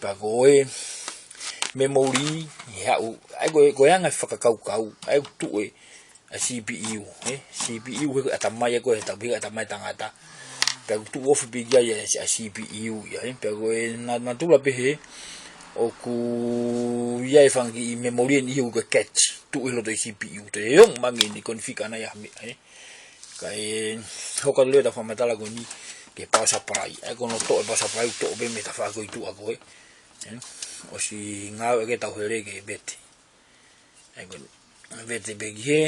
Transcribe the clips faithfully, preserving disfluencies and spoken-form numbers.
Pea ko e memory, he aʻu, ʻa ia ko e, ko e anga e fakakaukau, ʻa ia ʻoku tuʻu e, ʻa e C P U, ē? C P U he ʻatamai ʻa ia ko e he tapu he ʻatamai tangata. Pea ʻoku tuʻu ofi pē ki ai ʻa e, ʻa e C P U ia, ē? Pea ko e na-, natula pehē, ʻoku ʻi ai e fanga kiʻi memory ʻi he ʻū ko e cache, tuʻu ʻi loto ʻi C P U, te ʻe ongo mangi ni configure ʻana ia ha meʻa, ē? Kae hoko atu leva ʻetau fakamatala ko eni ki he power supply. ʻA ia ko hono toʻo e power supply, toʻo pē mei he tafaʻaki ʻi tuʻa ko ē. Ē? ʻOsi ngāueʻaki ʻetau hele ke vete. ʻA ia ko e vete pē ki hē.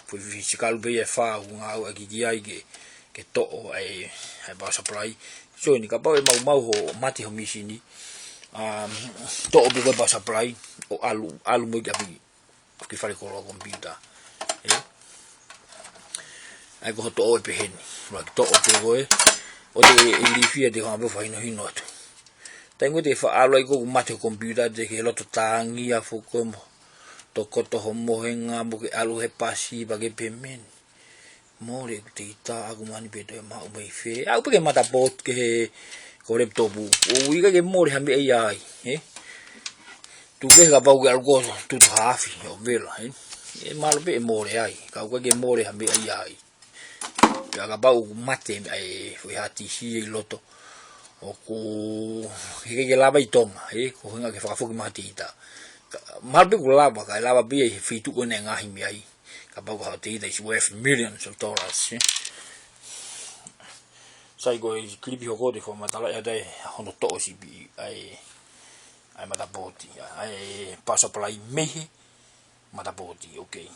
Foʻi fisikalu pē ia ʻe fā ʻoku ngāueʻaki ki ai ke, ke toʻo ʻa e, ʻa e power supply. So eni kapau ʻe maumau hoʻo mate ho mīsini, um, toʻo pē ko e power supply ʻo ʻalu, ʻalu mo ia ki ʻapi, ki falekoloa computer. Ē? ʻA ia ko hoʻo toʻo ʻe pehē ni. Lua ki toʻo pē ko ē. ʻOua te ke ilifia, te ke hanga pē ʻo fakahinohino atu. Taimi ko ē te ke faʻa ʻalu ai ko ē ʻoku mate ho computer, te ke loto tangi ʻa foko mo tokoto ho mohenga mo ke ʻalu he pasi pea ke pehē meni. Mole ʻeku data, ʻoku mani pē toe maʻu mei fē. Aʻu pē ki he motherboard, ki he ko e laptop. ʻOku ʻikai ke mole ha meʻa ia ai, ē? Tuku kehe kapau ʻoku ke ʻalu ko ē ʻo tutu ha afi ʻo vela, ē? ʻE mahalo pē ʻe mole ai, ka ʻoku ʻikai ke mole ha meʻa ia ai. Pea kapau ʻoku mate ʻa e foʻi hard disk ʻi loto, ʻoku, heʻikai ke lava ʻi Tonga, ē? Ko e ʻuhinga ke fakafoki mai ha data. Ka, mahalo pē ʻoku lava, kae lava pē ia ʻi he feituʻu ko ē naʻe ngaohi mei ai. Kapau ko ha data is worth millions of dollars, ē? Sai, ko e kilipi hoko te u fakamatalaʻi atu ai hono toʻo C P U, ʻa e, ʻa e motherboard, ʻa e power supply mei he motherboard, okay.